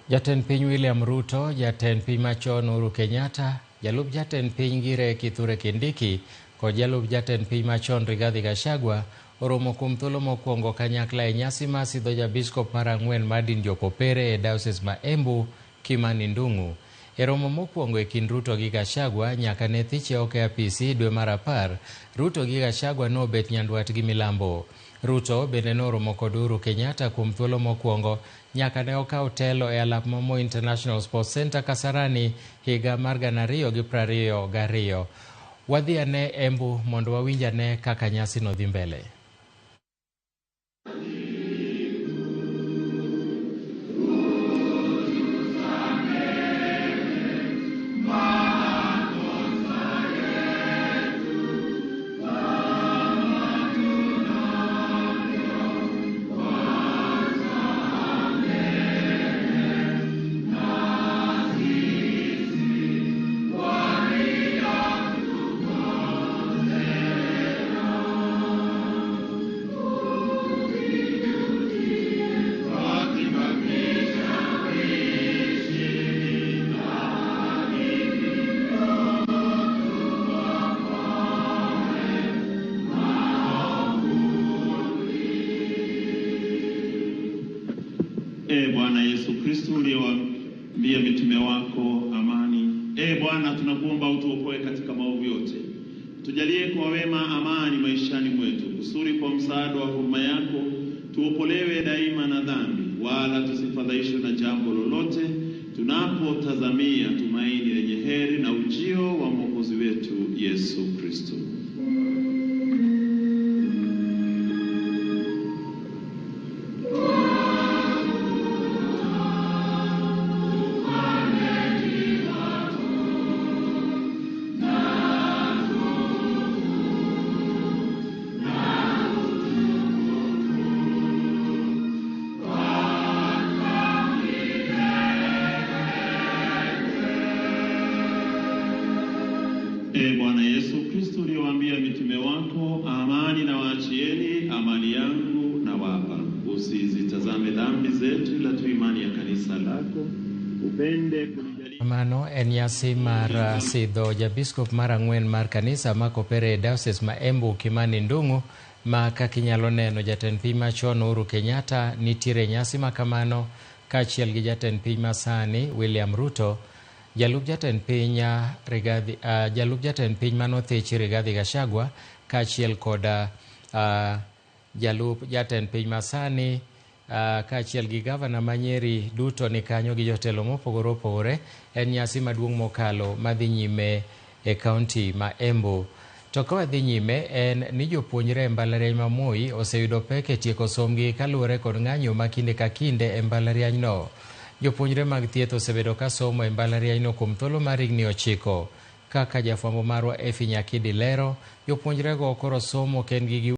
Jatend piny William Ruto, jatend piny machon Uhuru Kenyatta, jalup jatend piny Ngire Kithure Kindiki kod jalup jatend piny machon Rigathi Gachagua oromo kuom thuolo mokwongo kanyakla e nyasi mar sidho jabiskop mar ang'wen mar din jokopere e diocese ma Embu, Kimani Ndung'u. E romo mokwongo e kind Ruto gi Gachagua nyaka ne thiche oko e apisi dwe mar apar, Ruto gi Gachagua nobet nyandwat gi milambo. Ruto bende noromo kod Uhuru Kenyatta kuom thuolo mokwongo nyaka ne okaw telo e alap ma Moi International Sports Centre Kasarani higa mar 2022. Wadhi ane Embu mondo wawinj ane kaka nyasino dhi mbele. Ee Bwana Yesu Kristo, uliyewaambia mitume wako amani. Ee Bwana, tunakuomba utuokoe katika maovu yote, tujalie kwa wema amani maishani mwetu, kusudi kwa msaada wa huruma yako tuopolewe daima na dhambi, wala tusifadhaishwe na jambo lolote, tunapotazamia tumaini lenye heri na ujio wa Mwokozi wetu Yesu Kristo. Ee Bwana Yesu Kristo, uliyewaambia mitume wako, amani na waachieni, amani yangu na wapa, usizitazame dhambi zetu, ila tu imani ya kanisa lako, upende kulijalia Mano en nyasi mar sidho jabiskop mar ang'wen mar kanisa ma Kopere e diocese ma Embu Kimani Ndung'u ma kaka inyalo neno jatend piny machon Uhuru Kenyatta nitiere e nyasi ma kamano kaachiel gi jatend piny masani William Ruto, jalup jatend piny Rigathi, jalup jatend piny manothichi Rigathi Gachagua kaachiel kod jalup jatend piny masani kaachiel gi gavana ma Nyeri duto ni kanyo gi jotelo mopogore opogore. En nyasi maduong' mokalo madhi nyime e kaunti ma Embu. To ka wadhi nyime en ni jopuonjre e mbalariany ma Moi oseyudo pek e tieko sombgi kaluwore kod ng'anyo ma kinde ka kinde e mbalarianyno. Jopuonjre mag thieth osebedo ka somo e mbalarianyno kuom thuolo mar higni 9. Kaka jafwambo marwa Effie Nyakidi lero, jopuonjrego koro somo kendgi gi